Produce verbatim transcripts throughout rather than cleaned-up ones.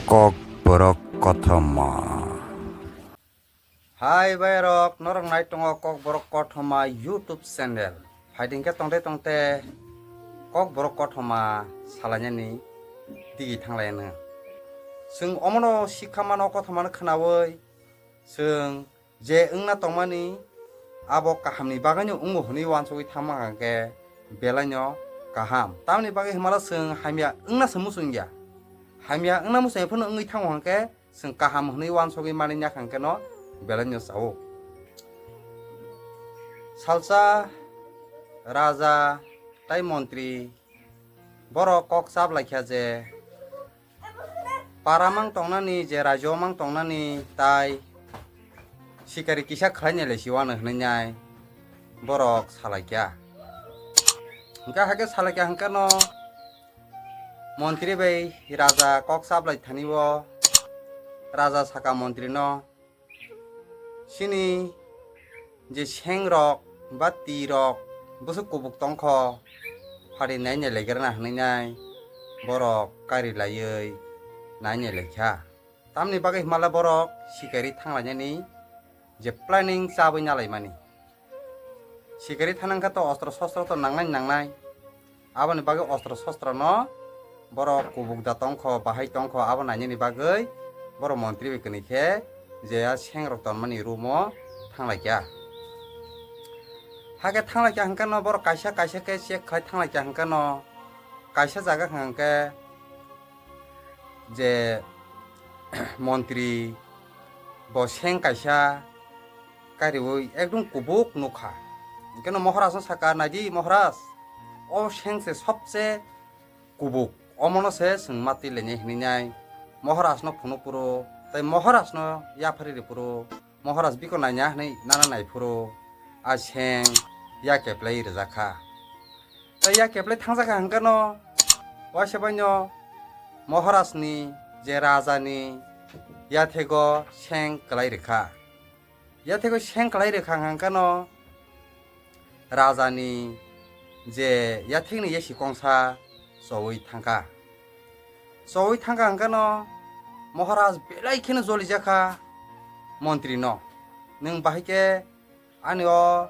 Kokborok Kothoma. Hai bhai rok, norok nai tongo Kokborok Kothoma YouTube channel. Phaidi hwnkhe tongte tongte Kokborok Kothoma salainani digi thanglaino. Chwng omono sikha mano, kothomano khwnaui chwng je wngna tongmani abo kahamni bagwino wngo hwnwi uansugwi thangma hwnkhe belaino kaham. Tamoni bagwi hwnmano chwng hamya wngna se muchungya. Hamya wngna muchungya phano wngwi thango hwnkhe chwng kaham hwnwi uansugwi manwi yakha hwnkhe no belaino chao. Salsa raja tai montri borok kok chap laikha je para mang tongnani, je rajyo mang tongnani tai sikari kisa khlainai lai siwano hwnwi nai borok salaikha. Hwnkhe hakhe salaikha hwnkhe no montri bai raja kok chap lai thani o raja saka montri no, "Chini je seng rok ba twi rok bwswk kubuk tongkho, phari nainai laigrana," hwnwi nai borok kari laiwi nainai laikha. Tamni bagwi himala borok sikari thanglainani je planning chabwi nalaimani. Sikari thanang khe to ostro sostro to nangnai nangnai. Aboni bagwi ostro sostro no borok kubuk da tongkho, bahai tongkho, abo nainani bagwi borok montri bai kwnwi khe je a seng rok tonmani room o thanglaikha. Hakhe thanglaikha hwnkhe no borok kaisa kaisa khe check khai thanglaikha hwnkhe no kaisa jaga hwnkhe je montri bo seng kaisa kariui ekdom kubuk nukha. Hwnkhe no Moharaj no saka, "Naidi Moharaj, o seng se sobse kubuk, omono se chwng matwi lainai," hwnwi nai Moharaj no phunuk phuru tei Moharaj no yaphari rw phuru Moharaj biko naina hwnwi nana nai phuru a seng ya keplai rwjak kha. Tei ya keplai thangjak kha hwnkhe no waisa bai no Moharaj ni je raja ni yathego seng kwlai rwkha. Yathego seng kwlai rwkha hwnkhe no raja ni je yathek ni yasi kongsa chowi thangkha. Chowi thangkha hwnkhe no Moharaj belai kheno jolijakha montri no, "Nwng bahai khe ani o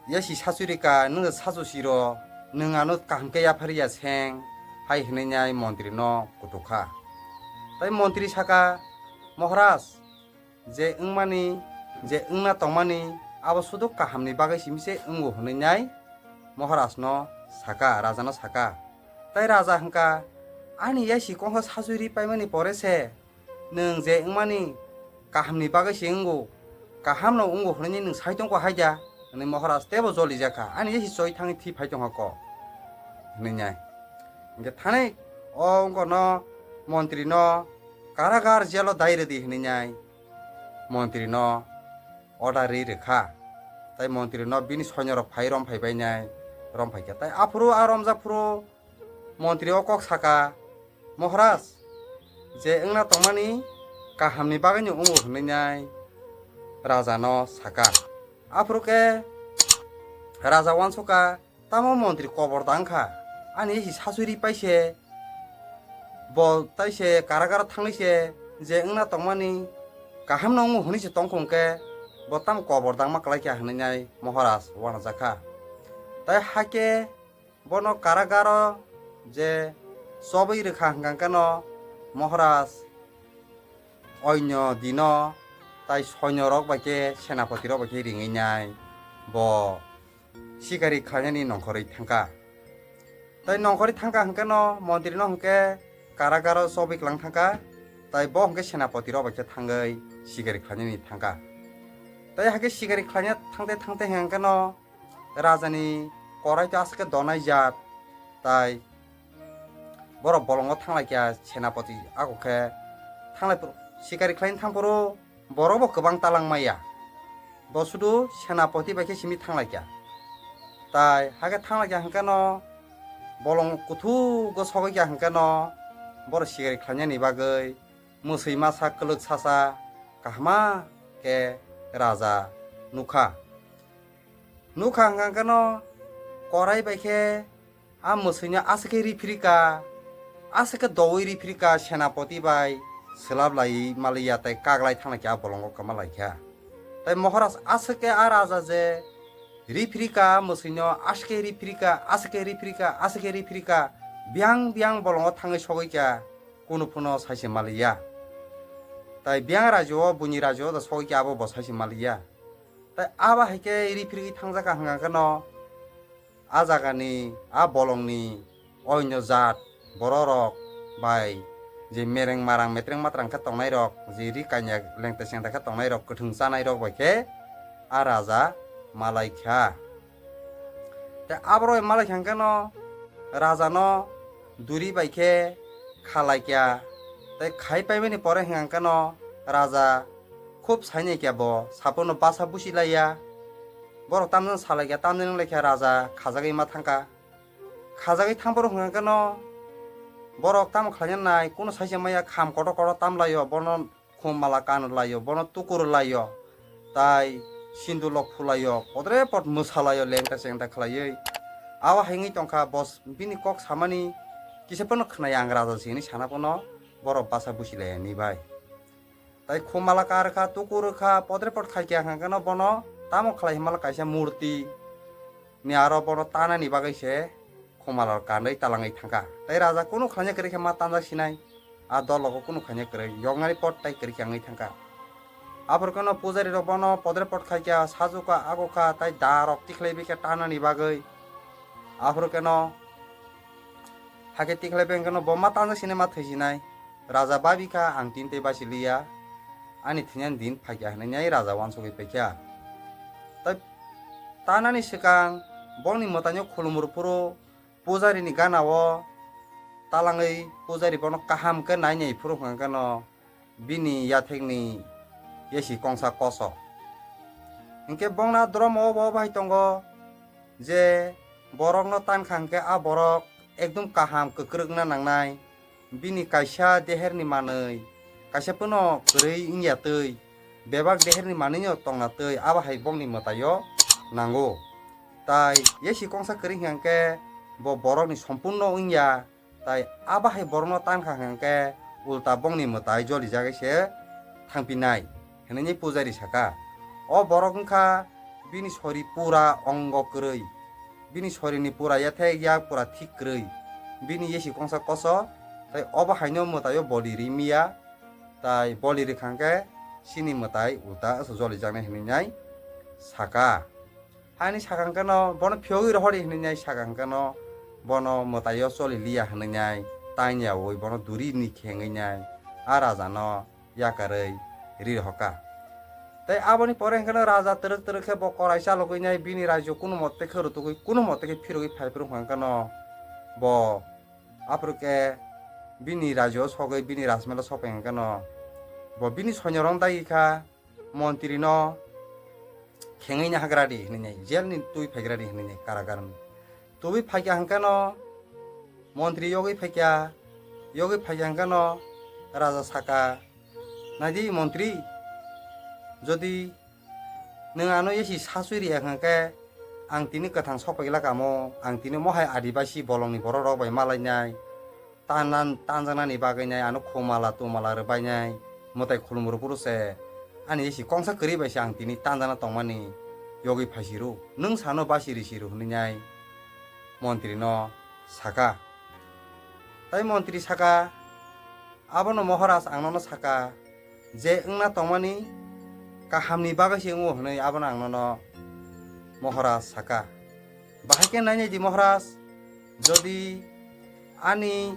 yasi sachu rika, nwng sachu siro, nwng ano kaham khe yaphari ya seng," hai hwnwi nai montri no kutukha. Tai montri saka, "Moharaj, je wngmani, je wngna tongmani, abo sudu kahamni bagwi simi se wngo," hwnwi nai Moharaj no saka, raja no saka. Tai raja hwnkha, "Ani yasi kongsa sachu ri paimani pore se nwng je wngmani kahamni bagwi se wngo, kaham no wngo hwnwi nwng sai tongkha hai da?" hwnwi Moharaj teibo jolijakha, "Ani yasi choi thangwi thwi phai tongkha ko," hwnwi nai. Hwnkhe thani o wngkha no montri no karagar jelo dai rwdi hwnwi nai montri no order ri rwkha. Tai montri no bini soinyorok phai romphai bainai, romphai kha. Tai aphuru a romjak phuru montri o kok saka, "Moharaj, je wngna tongmani kahamni bagwino wngo," hwnwi nai raja no saka. Aphuru khe raja uansukha, "Tamo montri kobor da wngkha, ani isi sasuri paise, bo taise karagaro thangnaise, je wngna tongmani kaham no wngo hwnwi se tongkha hwnkhe bo tamo kobor dangma kwlaikha," hwnwi nai Moharaj uanajakha. Tai hakhe bono karagaro je chobwi rwkha hwnkha hwnkhe no Moharaj oinyo dino tai soinyorok bai khe senapoti rok bai khe ringwi nai bo sikari khlainani nongkhorwi thangkha. Tai nongkhorwi thangkha hwnkhe no montri no hwnkhe karagaro chobwi kwlang thangkha, tai bo hwnkhe senapoti rok bai khe thangwi sikari khlainani thangkha. Tai hakhe sikari khlaina thangte thangte hwnkhe no rajani korai to aswk khe donai jat, tai borok bolongo thanglaikha senapoti, ako khe thanglai phuru sikari khlaina thang phuru borok bo kwbang talang maya, bo sudu senapoti bai khe simi thanglaikha. Tai hakhe thanglaikha hwnkhe no bolong kuthugo sogwi kha hwnkhe no borok sikari khlainani bagwi mwswi masa kwlwk sasa kahama khe raja nukha. Nukha hwnkha hwnkhe no korai bai khe a mwswino aswk khe ri phirikha, aswk khe doui riphri kha, senapoti bai swlap laiwi maliya tei kaglai thangna khe a bolongo kwma lai kha. Tai Moharaj aswk khe a raja je riphri kha, mwswino aswk khe riphri kha, aswk khe riphri kha, aswk khe riphri kha, biyang biyang bolongo thangwi sogwi kha, kunu phano sai se maliya. Tai biyang rajio, buini rajio da sogwi kha abo bo sai se maliya. Tai abo hai khe riphri thangjak kha hwnkha kheno, a jagani, a bolongni oinyo jat bororok bai je mereng marang metreng matrang khe tongnairok, je ri kanya lengta sengta khe tongnairok, kwthwng chanairok bai khe a raja malai kha. Tei aborok bai malai kha hwnkhe no rajano duri bai khe khalai kha. Tei khai paimani pore hwnkha hwnkhe no raja khub sainai kha bo, sapono basa busi laiya. Borok tamjani salai kha, tamjani wng lai kha raja khajagwi ma thang kha. Khajagwi thang phuru hwnkha hwnkhe no borok tamo khlaina nai, kuno saisa maya kham kotor kotor tam laio, bono khum mala kan laio, bono tukur laio, tai sindu lok phulaio, podre pod mwsalaio, lengta chengta khlaiwi. Abo hai wngwi tongkha, bos bini kok samani kisa phano khwnaya ang raja se hinwi sana phano borok basa busi laiya ni bai. Tai khum mala ka rwkha, tukur rwkha, podre pod khaikha hwnkha no bono tamo khlai hwnmala kaisa murti ni aro bono tanani bagwi se khum mala kanwi talangwi thangkha. Tai raja kunu khlaina kwrwi khe ma tanjak sinai, a dologo kunu khlaina kwrwi, yoknani pot tai kwrwi khe wngwi thangkha. Aphuru kheno pujari rok bono podre pod khaikha, sajukha, agukha, tai da rok tikhlaiwi khe tanani bagwi. Aphuru kheno hakhe tikhlaiwi kheno bo ma tanjak sinai, ma thwi sinai. Raja babi kha, ang tini tei basi liya, ani thwinani din phaikha hwnwi nai raja uansugwi paikha. Tai tanani swkang bongni mwtaino khulumrw phuru pujarini ganao talangwi pujari bono kaham khe nai nai phuru hwnkha kheno bini yathekni yesi kongsa koso. Hinkhe bongna dromo obo bai tongo je borokno tankha hwnkhe a borok ekdum kaham kwkrwkna nangnai. Bini kaisa deherni manwi, kaisa phano kwrwi wngya twi, bebak deherni manwino tongna twi, abo hai bongni mwtaio nango. Tai yesi kongsa kwrwi hwnkha hwnkhe bo borokni sompurno wngya, tai abo hai borokno tankha hwnkha hwnkhe ulta bongni mwtai jolijagwi se thangpinai, hwnwi pujari saka. O borok wngkha bini sori pura ongo kwrwi. Bini sorini pura yathek yak pura thik kwrwi, bini yesi kongsa koso, tai obo haino mwtaio boli ri miya, tai boli rwkha hwnkhe chini mwtai ulta aswk jolijaknai hwnwi nai saka. Haini saka hwnkhe no bono phiyogwi rohori hwnwi nai saka hwnkhe no bono mwtaio choli liya hwnwi nai tangyaui bono duri ni khengwi nai a raja no yakarwi ri rohorkha. Tei aboni pore hwnkhe no raja twrwk twrwk khe bo korai chalogwi nai bini rajyo kunu mote khe rwtugwi kunu mote khe phirogwi phai phuru hwnkha hwnkhe no bo aphuru khe bini rajyo sogwi bini rajmelo sokphai hwnkhe no bo bini soinyorok dagi kha montri no khengwi nai hagra di hwnwi nai jail ni twi phaigra di hwnwi nai karagar ni. Tubui phaikha hwnkhe no montri yogwi phaikha, yogwi phaikha hwnkhe no raja saka, "Naidi montri, jodi nwng ano yesi sasui riya hwnkhe ang tini kwthang sokphaikla kamo, ang tini mohai adibasi bolongni borok rok bai malainai, tanan tanjaknani bagwi nai ano khumala tumala rwbainai, mwtai khulumrok phuru se ani yesi kongsa kwrwi bai se ang tini tanjakna tongmani yogwi phaisiru, nwng sano basi risiru," hwnwi nai montri no saka. Tai montri saka, "Abono Moharaj ang nono saka, je wngna tongmani kahamni bagwi se wngo," hwnwi abono ang nono Moharaj saka. "Bahai khe nainai di Moharaj, jodi ani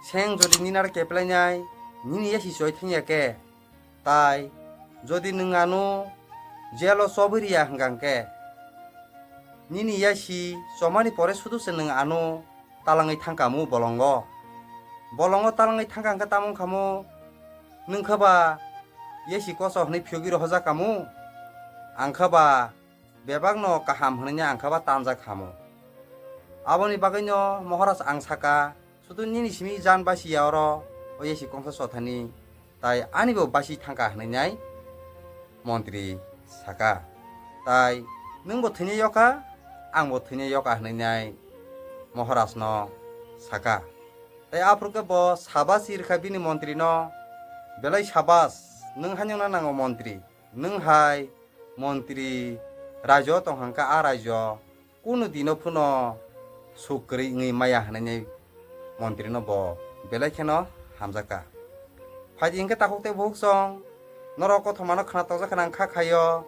seng jodi nini aro keplainai, nini yasi choi thangya khe, tai jodi nwng ano jailo chobwi riya hwnkha hwnkhe, nini yasi chomani pore sudu se nwng ano talangwi thangkamu bolongo. Bolongo talangwi thangkha hwnkhe tamo wngkhamu, nwng khe ba yasi koso hwnwi phiyogwi rohorjak kamu, ang khe ba bebakno kaham hwnwi ang khe ba tanjak khamu. Aboni bagwino Moharaj ang saka, sudu nini simi jan basiya oro o yesi kongsa sothani, tai ani bo basi thangkha," hwnwi nai montri saka. Tai, "Nwng bo thwinai yokha, ang bo thwinai yokha," hwnwi nai Moharaj no saka. Tai aphuru khe bo sabas rikha bini montri no, belai sabas, nwng haino na nango montri, nwng hai montri rajyo tong hangkha a rajyo kunu dino phuno suk kwrwi wngwi maya hwnwi montri no bo belai kheno hamjakha. Phaidi hwnkhe takhuk tei bukhuk song norok kothoma no khna tokjakha nang kha khaio.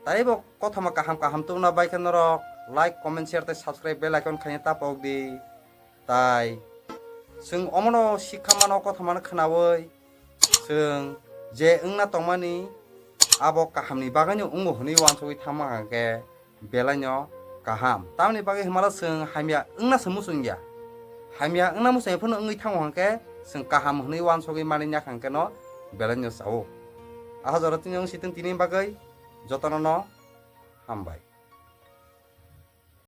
Taibo kothoma kaham kaham tubuna bai khe norok like, comment, share tei subscribe bell icon khaina ta pok di. Tai chwng omono sikha mano kothoma no khnaui chwng je wngna tongmani abo kahamni bagwino wngo hwnwi uansugwi thangma hwnkhe belaino kaham. Tamoni bagwi hwnmano chwng hamya wngna se muchungya. Hamya wngna muchungya phano wngwi thango hwnkhe chwng kaham hwnwi uansugwi manwi ya hwnkhe no belaino chao. Aha jora tini wng situng tini bagwi jotono no hambai.